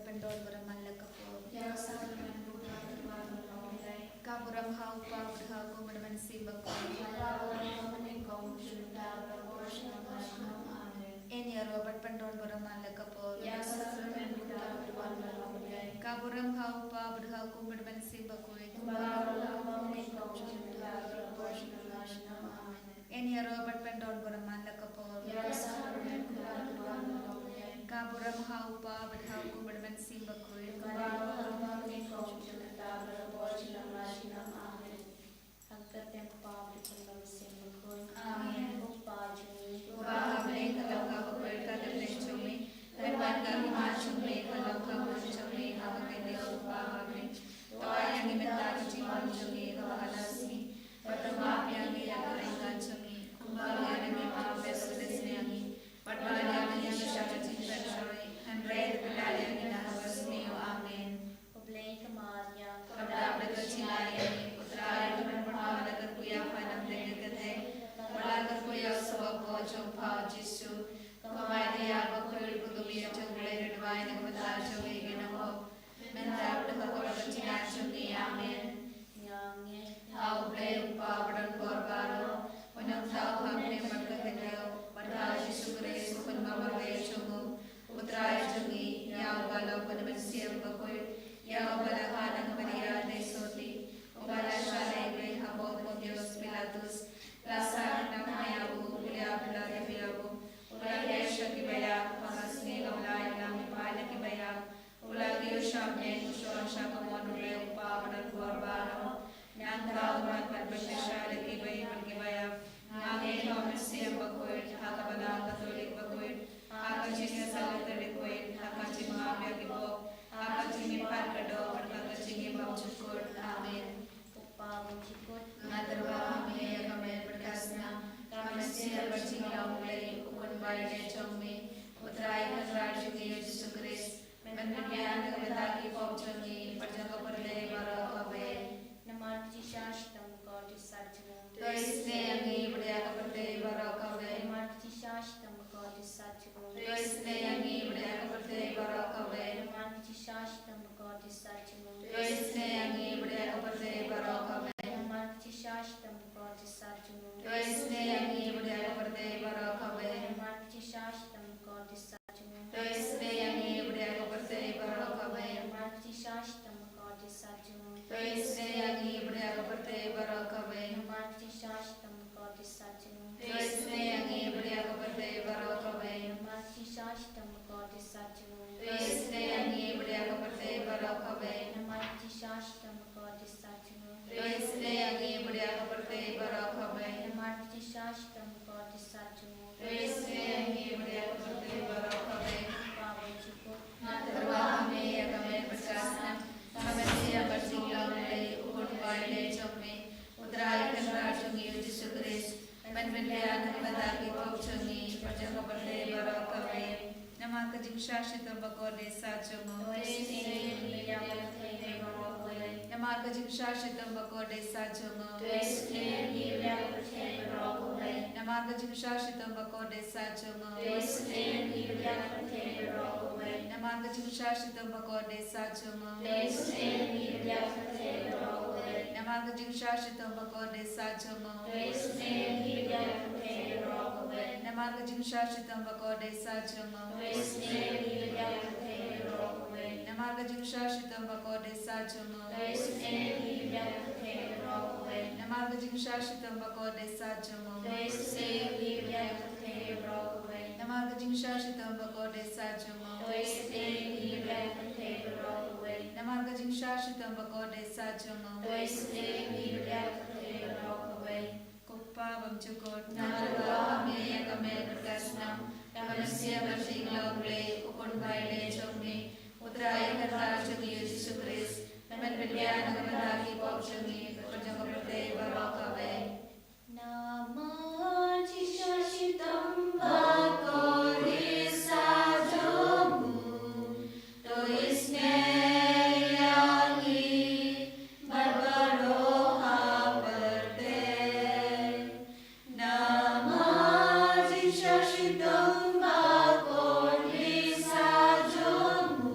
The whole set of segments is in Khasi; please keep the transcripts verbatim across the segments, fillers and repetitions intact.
Pyndon burom man la ka pop. Ïa ka sakrament burom ha u Pa bad ha u Khun bad ha u Mynsiem Bakhuid. Amen. Yn ïaroh bad pyndon burom man la ka pop. Ïa ka sakrament burom ha u Pa bad ha u Khun bad ha u Mynsiem Bakhuid. Amen. Yn ïaroh bad pyndon burom man la ka pop. Ïa ka sakrament burom ha u Pa bad ha u Khun bad ha u Mynsiem Bakhuid. Amen. Ha ka kyrteng u Kpa bad u Khun bad u Mynsiem Bakhuid. Amen. U Kpa jong ngi. Uba ha bneng, ka long kaba khuid, ka kyrteng jong me. Kan wan ka hima jong me, ka long kaba bun jong me ha ka khyndew jong u Kpa ha bneng. To ai ïa ngi mynta ka jingbam jong ngi kaba ha la ka sngi. Bad to map ïa ngi ïa ki riewkhuid jong ngi, kumba ngi ai ïa ki riewkhuid jong ngi. Bad to ïoh ïa ngi sha ka jingpynshoi, hynrei to pynïaid ïa ngi na kaba sniew. Amen. U Blei ka Maria, kaba dap da ka jingaiei, U Trai u la pynpaw ïa ka kyrkhu ïa pha na pdeng ka kynthei. Bad la ka kyrkhu ïa u sohbok jong pha u Jisu. Ko Maria bakhuid, ko Mei jong U Blei, duwai na ka bynta jong ngi kiba nang hok, mynta bad ha ka por ka jingïap jong ngi. Amen. Ha U Blei U Kpa badonbor baroh, uba ha bneng bad ha ka khyndew, bad ha U Jisu Khrist u Khun bamarwei jong u, U Trai jong ngi, ïa uba la bun da u Mynsiem Bakhuid, ïa uba la kha na ka Maria Theisotti, uba la shah lehbeiñ hapoh Pontius Pilatus, la sah, la kynmaw ïa u, u la ïap, u la ïaid ïa u, u la ïaid sha kiba ïap, ha ka sngi kaba lai u la mihpat na kiba ïap, u la kiew sha bneng, u shong sha kamon U Blei U Kpa badonbor baroh. Nangta un wan ban pynkyrshan ïa kiba ïeit bad kiba ïap. Nga ngeit ha U Mynsiem Bakhuid, ha ka balang Katholik bakhuid, ha ka jingïasyllok riewkhuid, ha ka jingmap ïa ki pop, ha ka jingmihpat ka doh, bad ha ka jingim bymjukut. Amen. Ko Pa bymjukut, nga tyrwa ha me ïa ka met bad ka snam, ka mynsiem bad jinglong U Blei, U Khun ba ïeit jong me, U Trai Kynrad jong ngi U Jisu Khrist, ban pynbiang na ka bynta ki pop jong ngi bad jong ka pyrthei baroh kawei. Namar ka jingshisha shitom bakordit sat jong u. To isynei ïa ngi bad ïa ka pyrthei baroh kawei. Namar ka jingshisha shitom bakordit sat jong u. To isynei ïa ngi bad ïa ka pyrthei baroh kawei. Namar ka jingshisha shitom bakordit sat jong u. To isynei ïa ngi bad ïa ka pyrthei baroh kawei. Namar ka jingshisha shitom bakordit sat jong u. To isynei ïa ngi bad ïa ka pyrthei baroh kawei. Namar ka jingshisha shitom bakordit sat jong u. To isynei ïa ngi bad ïa ka pyrthei baroh kawei. Namar ka jingshisha shitom bakordit sat jong u. To isynei ïa ngi bad ïa ka pyrthei baroh kawei. Namar ka jingshisha shitom bakordit sat jong u. To isynei ïa ngi bad ïa ka pyrthei baroh kawei. Namar ka jingshisha shitom bakordit sat jong u. To isynei ïa ngi bad ïa ka pyrthei baroh kawei. Namar ka jingshisha shitom bakordit sat jong u. To isynei ïa ngi bad ïa ka pyrthei baroh kawei. Namar ka jingshisha shitom bakordit sat jong u. To isynei ïa ngi bad ïa ka pyrthei baroh kawei. Ko Pa bymjukut, nga tyrwa ha me ïa ka met bad ka snam, ka mynsiem bad jinglong U Blei, U Khun ba ïeit jong me, U Trai Kynrad jong ngi U Jisu Khrist, ban pynbiang na ka bynta ki pop jong ngi bad jong ka pyrthei baroh kawei. Namar ka jingshisha shitom bakordit sat jong u. To isynei ïa ngi bad ïa ka pyrthei baroh kawei. Namar ka jingshisha shitom bakordit sat jong u. To isynei ïa ngi bad ïa ka pyrthei baroh kawei. Namar ka jingshisha shitom bakordit sat jong u. To isynei ïa ngi bad ïa ka pyrthei baroh kawei. Namar ka jingshisha shitom bakordit sat jong u. To isynei ïa ngi bad ïa ka pyrthei baroh kawei. Namar ka jingshisha shitom bakordit sat jong u. To isynei ïa ngi bad ïa ka pyrthei baroh kawei. Namar ka jingshisha shitom bakordit sat jong u. To isynei ïa ngi bad ïa ka pyrthei baroh kawei. Namar ka jingshisha shitom bakordit sat jong u. To isynei ïa ngi bad ïa ka pyrthei baroh kawei. Namar ka jingshisha shitom bakordit sat jong u. To isynei ïa ngi bad ïa ka pyrthei baroh kawei. Namar ka jingshisha shitom bakordit sat jong u. To isynei ïa ngi bad ïa ka pyrthei baroh kawei. Namar ka jingshisha shitom bakordit sat jong u. To isynei ïa ngi bad ïa ka pyrthei baroh kawei. Ko Pa bymjukut, nga tyrwa ha me ïa ka met bad ka snam, ka mynsiem bad jinglong U Blei, U Khun ba ïeit jong me, U Trai Kynrad jong ngi U Jisu Khrist, ban pynbiang na ka bynta ki pop jong ngi bad jong ka pyrthei baroh kawei. Namar ka jingshisha shitom bakordit sat jong u. To isynei ïa ngi bad baroh ha pyrthei. Namar ka jingshisha shitom bakordit sat jong u.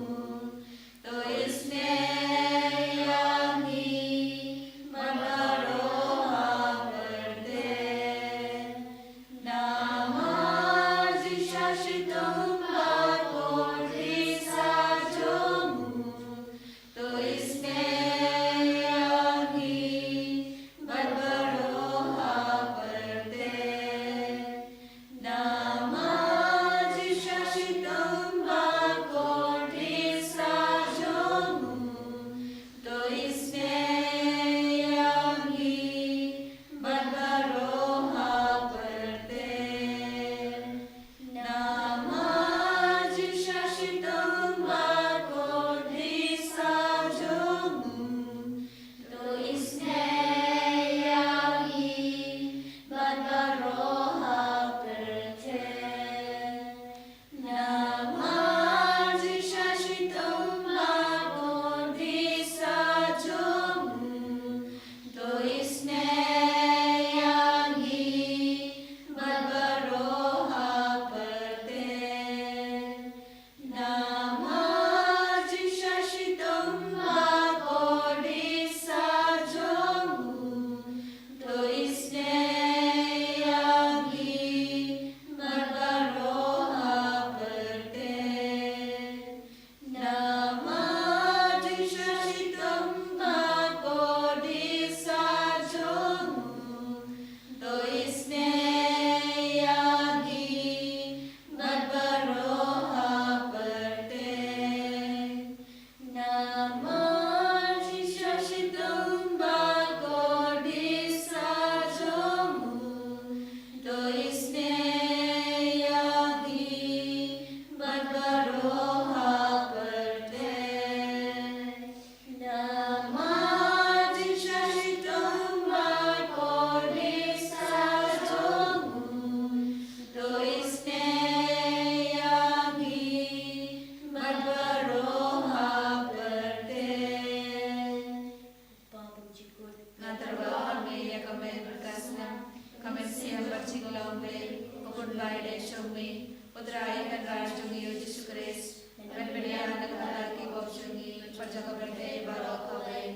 Jinglong Blei, u Kynrad jong ngi, u Trai Kynrad jong ngi u Jisu Khrist, men pynbiang na ka bynta ki pop jong ngi, bad jong ka pyrthei baroh kawei.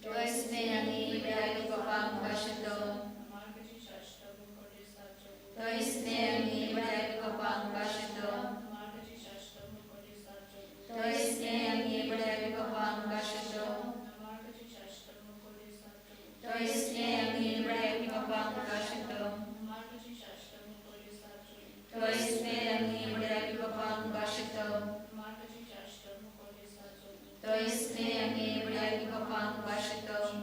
To isynei ïa ngi bad ïa ki paidbah ba shitom. To isynei ïa ngi bad ïa ki paidbah ba shitom. To isynei ïa ngi bad ïa ki paidbah ba shitom. To isynei ïa ngi bad ïa ki paidbah ba shitom. To isynei ïa ngi bad ïa ki paidbah ba shitom. To isynei ïa ngi bad ïa ki paidbah ba shitom.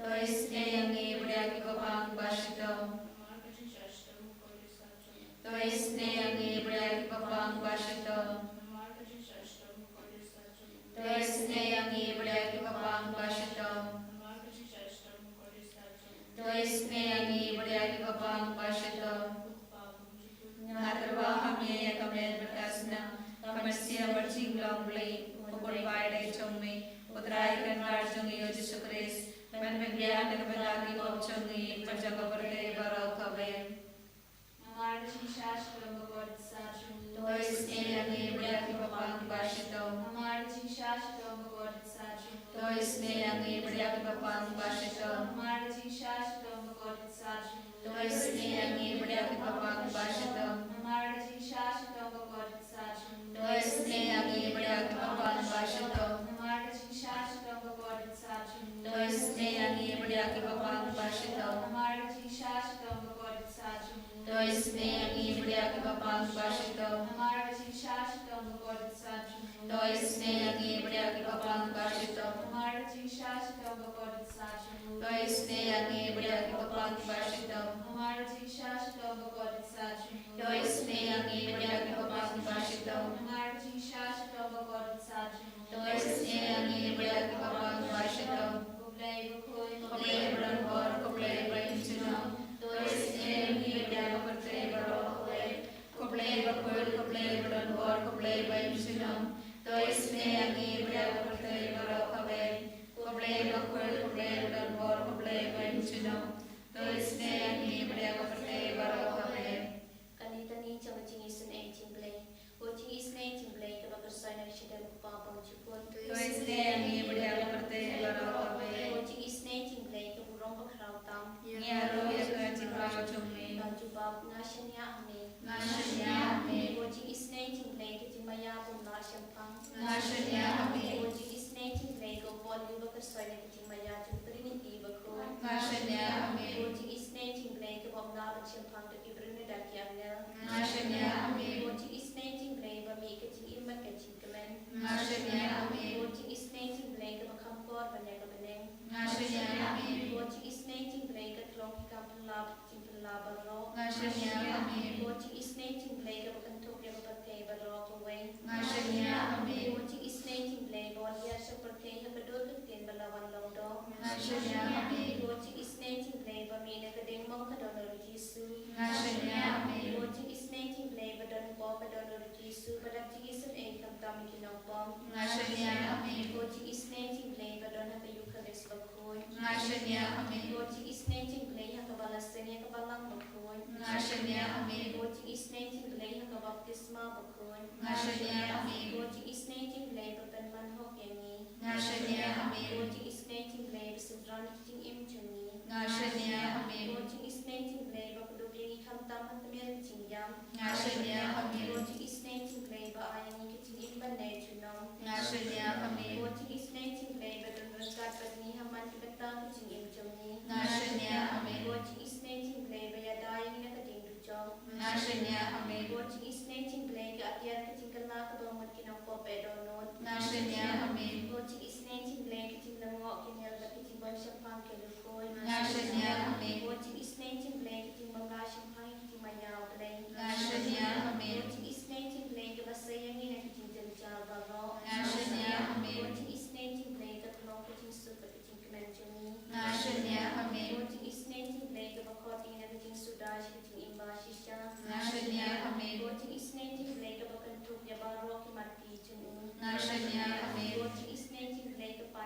To isynei ïa ngi bad ïa ki paidbah ba shitom. To isynei ïa ngi bad ïa ki paidbah ba shitom. To isynei ïa ngi bad ïa ki paidbah ba shitom. To isynei ïa ngi bad ïa ki paidbah ba shitom. Nga tyrwa ha me ïa ka met bad ka snam, ka mynsiem bad jinglong Blei, u Kynrad jong me, u Trai Kynrad jong ngi u Jisu Khrist, men pynbiang na ka bynta ki pop jong ngi, bad jong ka pyrthei baroh kawei. Namar ka jingshah shitom bakordit sah jong u. To isynei ïa ngi bad ïa ki paidbah ba shitom. Namar ka jingshah shitom bakordit sah jong u. To isynei ïa ngi bad ïa ki paidbah ba shitom. Namar ka jingshah shitom bakordit sah jong u. To isynei ïa ngi bad ïa ki paidbah ba shitom. Namar ka jingshah shitom bakordit sah jong u. To isynei ïa ngi bad ïa ki paidbah ba shitom. Namar ka jingshah shitom bakordit sah jong u. To isynei ïa ngi bad ïa ki paidbah ba shitom. Namar ka jingshah shitom bakordit sah jong u. To isynei ïa ngi bad ïa ki paidbah ba shitom. Namar ka jingshah shitom bakordit sah jong u. To isynei ïa ngi bad ïa ki paidbah ba shitom. Namar ka jingshah shitom bakordit sah jong u. To isynei ïa ngi bad ïa ki paidbah ba shitom. Namar ka jingshah shitom bakordit sah jong u. To isynei ïa ngi bad ïa ki paidbah ba shitom. Namar ka jingshah shitom bakordit sah jong u. To isynei ïa ngi bad ïa ki paidbah ba shitom. Ko Blei bakhuid, ko Blei badonbor, ko Blei baïngtynnad. To isynei ïa ngi bad ïa ka pyrthei baroh kawei. Ko Blei bakhuid, ko Blei badonbor, ko Blei baïngtynnad. To isynei ïa ngi bad ïa ka pyrthei baroh kawei. Ko Blei bakhuid, ko Blei badonbor, ko Blei baïngtynnad. To isynei ïa ngi bad ïa ka pyrthei baroh kawei. Kane ka dei ka jingisynei jong U Blei. Ko jingisynei jong U Blei kaba kyrsoi na ka shadem u Kpa Bymjukut. To isynei ïa ngi bad ïa ka pyrthei baroh kawei. Ko jingisynei jong U Blei ka burom bakhraw tam. Ngi ïaroh ïa ka jingkhraw jong me. Ka jubab: Nga shaniah ha me. Nga shaniah ha me. Ko jingisynei jong U Blei ka jingmaïa bym lah shemphang. Nga shaniah ha me. Ko jingisynei jong U Blei ka bor ba kyrsoi na ka jingmaïa jong U Triniti bakhuid. Nga shaniah ha me. Ko jingisynei jong U Blei ka bym lah ban shemphang da ki briew ne da ki angel. Nga shaniah ha me. Ko jingisynei jong U Blei ba mih ka jingim bad ka jingkmen. Nga shaniah ha me. Ko jingisynei jong U Blei kaba kham kor ban ïa ka bneng. Nga shaniah ha me. Ko jingisynei jong U Blei ka tlong ki kam pynlap, jingpynlap baroh. Nga shaniah ha me. Ko jingisynei jong U Blei kaba kynthup ïa ka pyrthei baroh kawei. Nga shaniah ha me. Ko jingisynei jong U Blei ba wan hiar sha pyrthei ha ka dur ka ktien ba la wan long doh. Nga shaniah ha me. Ko jingisynei jong U Blei ba mih na ka diengmong ka don u Jisu. Nga shaniah ha me. Ko jingisynei jong U Blei ba don hapoh ka don u Jisu, ba dap jingisynei khamtam ïa ki nongpop. Nga shaniah ha me. Ko jingisynei jong U Blei ba don ha ka Eukharist bakhuid. Nga shaniah ha me. Ko jingisynei jong U Blei ha kaba la seng ïa ka balang bakhuid. Nga shaniah ha me. Ko jingisynei jong U Blei ha ka baptisma bakhuid. Nga shaniah ha me. Ko jingisynei jong U Blei ba pynman hok ïa ngi. Nga shaniah ha me. Ko jingisynei jong U Blei ba synran ïa ki jingim jong ngi. Nga shaniah ha me. Ko jingisynei jong U Blei ba kdup ïa ngi khamtam ha tmier ka jingïap. Nga shaniah ha me. Ko jingisynei jong U Blei ba ai ïa ngi ka jingim ban ïeit junom. Nga shaniah ha me. Ko jingisynei jong U Blei ba don ryngkat bad ngi ha man ki bynta ka jingim jong ngi. Nga shaniah ha me. Ko jingisynei jong U Blei ba ïada ïa ngi na ka diengdu jong. Nga shaniah ha me. Ko jingisynei jong U Blei ka atiar ka jingkylla kaba mut ki nongpop eh dohnud. Nga shaniah ha me. Ko jingisynei jong U Blei ka jinglyngngoh ki nial bad ka jingbym shemphang ki lukhuid. Nga shaniah ha me. Ko jingisynei jong U Blei ka jingbym lah shemphang ïa ka jingmaïa U Blei. Nga shaniah ha me. Ko jingisynei jong U Blei kaba sei ïa ngi na ki jingjynjar baroh. Nga shaniah ha me. Ko jingisynei jong U Blei ka tlong ka jingsuk bad ka jingkmen jong ngi. Nga shaniah ha me. Ko jingisynei jong U Blei kaba khot ïa ngi na ka jingsuda sha ka jingim bashisha. Nga shaniah ha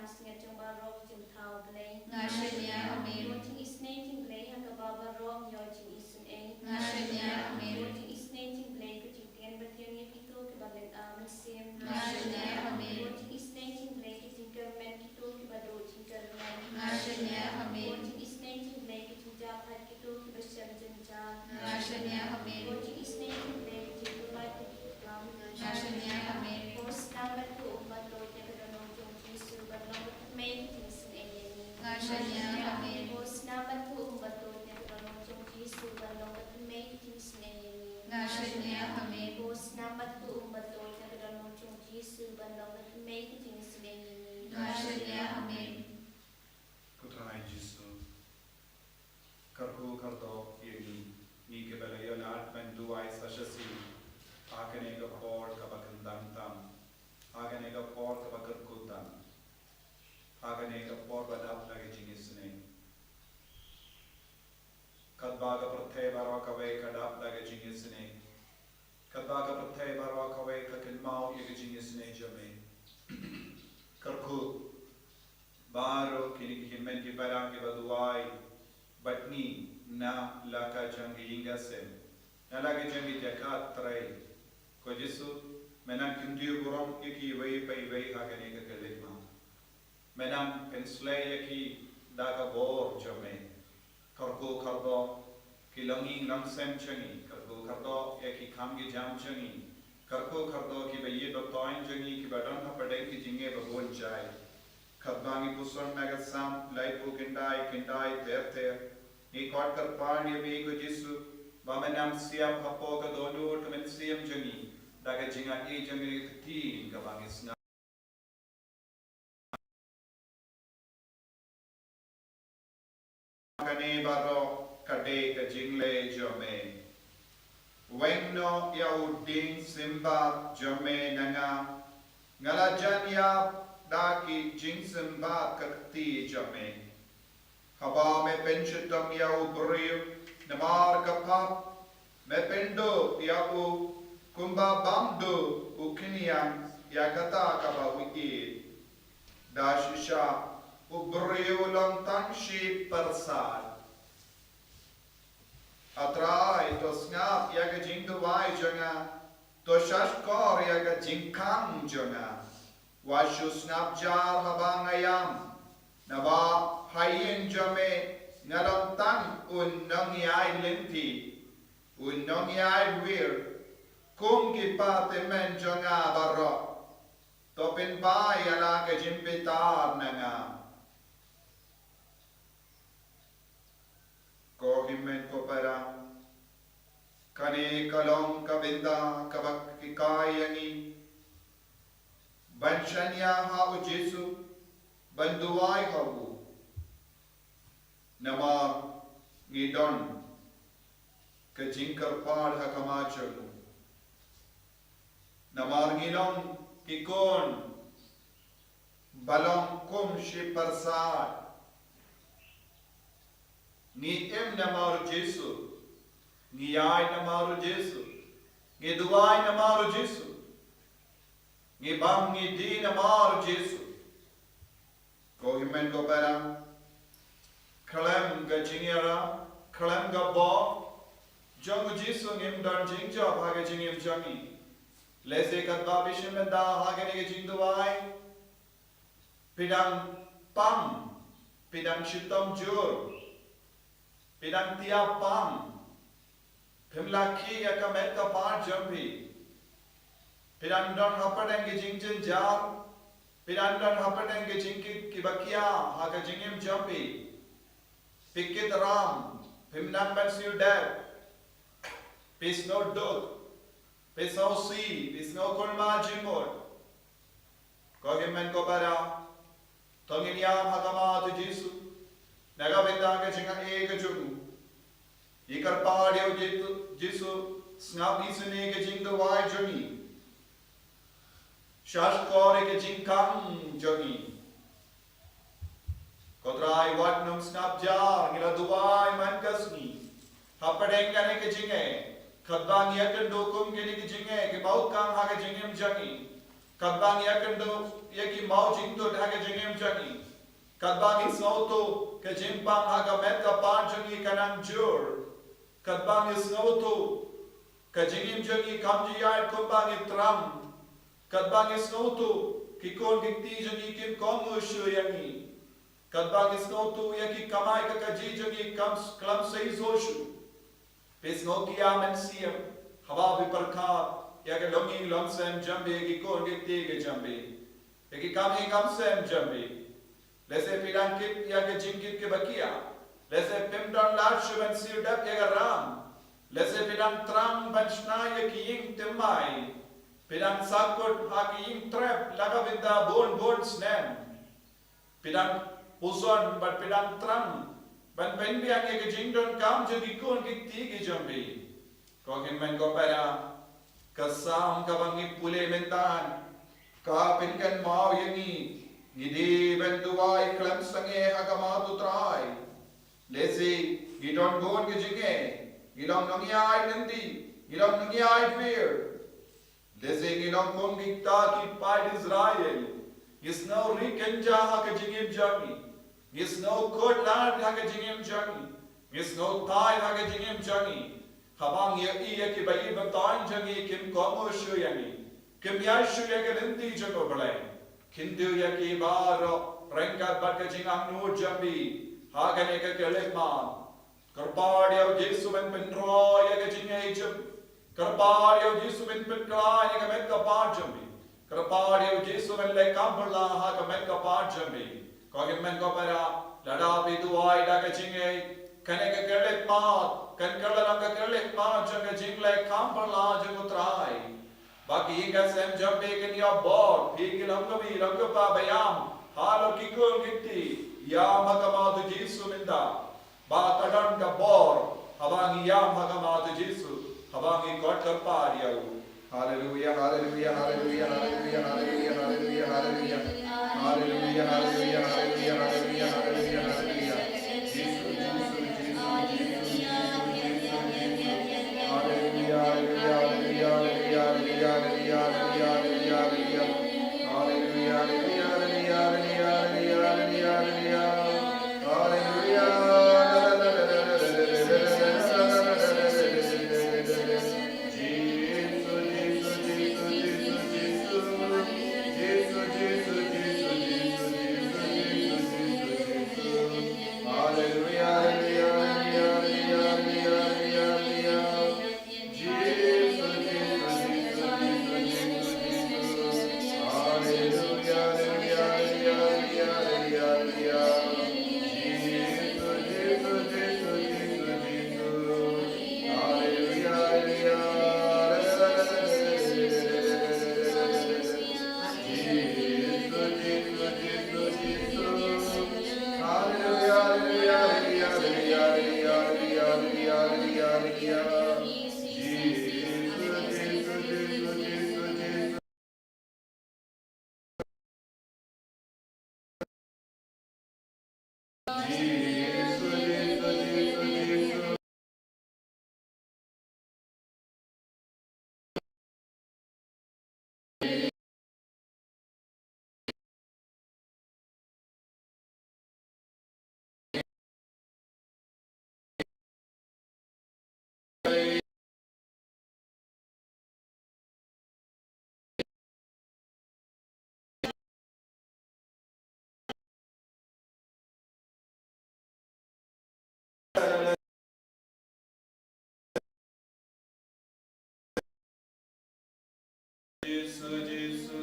Sngiat jong baroh jingthaw Blei. Nga shaniah, amen. Bad jing isynei jong Blei ha kaba baroh ïoh jing isynei. Nga shaniah, amen. Bad jing isynei jong Blei ka jingtieng bad tieng ïa kito kiba lynga mynsiem. Nga shaniah, amen. Bad jing isynei jong Blei ka jingkyrmen kito kiba duh jingkyrmen. Nga shaniah, amen. Bad jing isynei jong Blei ka jingjahpait kito kiba shem jynjar. Nga shaniah, amen. Bad jing isynei jong Blei ka jingpynlait ïa ki klam. Nga shaniah, amen. Bad snam bad ka um bad ka dohnud jong Jisu ban long ka thymmei ka jingisynei ïa ngi. Nga shaniah, amen. Bad snam bad ka um bad ka dohnud jong Jisu ban long ka thymmei ka jingisynei ïa ngi. Nga shaniah, amen. Bad snam bad ka um bad ka dohnud jong Jisu ban long ka thymmei ka jingisynei ïa ngi. Nga shaniah, amen. Ko Trai Jisu, kyrkhu kyrdoh ïa ngi, ngi kiba la ïoh lad ban duwai sa shisien ha kane ka por kaba kyndang tam, ha kane ka por kaba kyrkhu tam, ha kane ka por ba dap da ka jingisynei. Katba ka pyrthei baroh kawei ka dap da ka jingisynei, katba ka pyrthei baroh kawei ka kynmaw ïa ka jingisynei jong me, kyrkhu baroh kine ki hynmen ki para kiba duwai bad ngi na la ka jong ka ïing ka sem, na la ka jong ka jaka trei. Ko Jisu, men nang kyntiew burom ïa kiwei pa iwei ha kane ka khyllipmat. Men nang pynslei ïa ki da ka bor jong me. Kyrkhu kyrdoh ki longïing longsem jong ngi, kyrkhu kyrdoh ïa ki kam ki jam jong ngi, kyrkhu kyrdoh kiba ïeit ba toiñ jong ngi kiba don hapdeng ki jingeh ba bun jait. Katba ngi puson na ka Salm laiphew khyndai khyndai ter ter, ngi khot kyrpad ïa me ko Jisu ba men nang siap hapoh ka dohnud ka mynsiem jong ngi da ka jingai jong ngi ka ktien kaba ngi sngap. Kane baroh ka dei ka jingleh jong me. Weng noh ïa u dieng symbai jong me na nga, nga la jan ïap da ki jingsymbai ka kti jong me. Haba me pynshitom ïa u briew namar ka pap, me pynduh ïa u kumba bym duh u khñiang ïa kata kaba u ïeit. Da shisha u briew u long tang shi pyrsad. A Trai, to sngap ïa ka jingduwai jong nga, to shahshkor ïa ka jingkhang jong nga. Wat shu sngap jar haba nga ïam, naba ha ïing jong me nga long tang u nongïai lynti, u nongïai wir, kum ki pathymmeng jong nga baroh. To pynpaw ïa la ka jingbitar na nga. Ko hynmen ko para, kane ka long ka bynta kaba hikai ïa ngi ban shaniah ha u Jisu, ban duwai ha u. Namar ngi don ka jingkyrpad ha khmat jong u. Namar ngi long ki khun ba long kum shi pyrsad. Ngi im namar u Jisu. Ngi ïaid namar u Jisu. Ngi duwai namar u Jisu. Ngi bam ngi die namar u Jisu. Ko hynmen ko para, khlem ka jingïarap, khlem ka bor jong u Jisu ngim don jingjop ha ka jingim jong ngi. Lehse katba phi shim bynta ha kane ka jingduwai, phi dang pang, phi dang shitom jur, phi dang tiap pang. Phim la khih ïa ka met ka phad jong phi. Phi dang don hapdeng ki jingjynjar. Phi dang don hapdeng ki jingkit kiba khia ha ka jingim jong phi. Phi kit ram, phim nang ban siew dep. Phi sngew duk, phi sngewsih, phi sngew kulmar jingmut. Ko hynmen ko para, to ngin ïam ha khmat u Jisu na ka bynta ka jingaiei ka jong u. Ngi kyrpad ïa u Jisu, Jisu, sngap isynei ka jingduwai jong ngi. Shahshkor ïa ka jingkhang jong ngi. Ko Trai, wat nym sngap jar, ngi la duwai man ka sngi hapdeng kane ka jingeh. Katba ngi ïakynduh kum kine ki jingeh kiba u khang ha ka jingim jong ngi, Katba ngi ïakynduh ïa ki maw jingtut ha ka jingim jong ngi, katba ngi sngewthuh ka jingpang ha ka met ka phad jong ngi ka nang jur, katba ngi sngewthuh ka jingim jong ngi kam ju ïaid kumba ngi thrang, katba ngi sngewthuh ki khun ki kti jong ngi kim kohnguh shuh ïa ngi, katba ngi sngewthuh ïa ki kamai ka kajih jong ngi kam khlem seisoh shuh. Phi sngewkhia mynsiem haba phi pyrkhat ïa ka longïing longsem jong phi, ki khun ki kti ki jong phi, ïa ki kam ïing kam sem jong phi. Lehse phi dang kit ïa ka jingkit kaba khia. Lehse phim don lad shuh ban siew dep ïa ka ram. Lehse phi dang thrang ban shna ïa ki ïing thymmai. Phi dang sahkut ha ki ïing trep la ka bynta bun bun snem. Phi dang puson bad phi dang thrang ban pynbiang ïa ka jingdonkam jong ki khun ki kti ki jong phi. Ko hynmen ko para, ka Salm kaba ngi pule mynta ka pynkynmaw ïa ngi, ngi dei ban duwai khlem sangeh ha khmat U Trai. Lehse ngi don bun ka jingeh, ngi long nongïaid lynti, ngi long nongïaid pyrshah. Lehse ngi long kum kita ki paid Israel, ngi sngew ri kynja ha ka jingim jong ngi, ngi sngew kut lad ha ka jingim jong ngi, ngi sngew thait ha ka jingim jong ngi. Haba ngi ïohi ïa ki baïeit bathaiñ jong ngi kim kohnguh shuh ïa ngi, kim ïaid shuh ïa ka lynti jong U Blei. Kyntu ïa ki baroh ryngkat bad ka jingangnud jong phi ha kane ka khyllipmat. Kyrpad ïa U Jisu ban pynroi ïa ka jingngeit jong phi. Kyrpad ïa U Jisu ban pynkhlaiñ ïa ka met ka phad jong phi. Kyrpad ïa U Jisu ban leh kam phylla ha ka met ka phad jong phi. Ko hynmen ko para, lada phi duwai da ka jingngeit, kane ka khyllipmat kan kylla long ka khyllipmat jong ka jingleh kam phylla jong U Trai. Ba ki ïing ki sem jong phi kin ïoh bor, phi ki long ka mei long ka kpa ba ïam halor ki khun ki kti, ïam ha khmat U Jisu mynta. Ba ka don ka bor haba ngi ïam ha khmat U Jisu, haba ngi khot kyrpad ïa U. Haleluia, haleluia, haleluia, haleluia. Jisu, Jisu.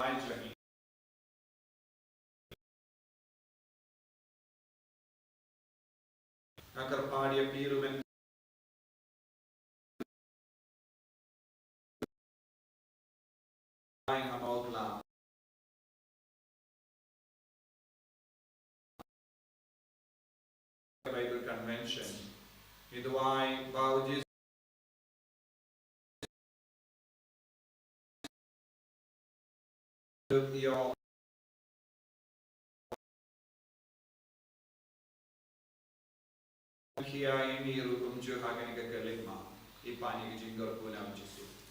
Ai jong ngi. Nga kyrpad ïa phi ruh men. Ai ha Mawkla. Bible Convention. Ngi duwai ba u Jisu ïoh Khia ïa ngi ruh kumjuh ha kane ka khyllipmat, i pan ïa ka jingkyrkhu na u Jisu.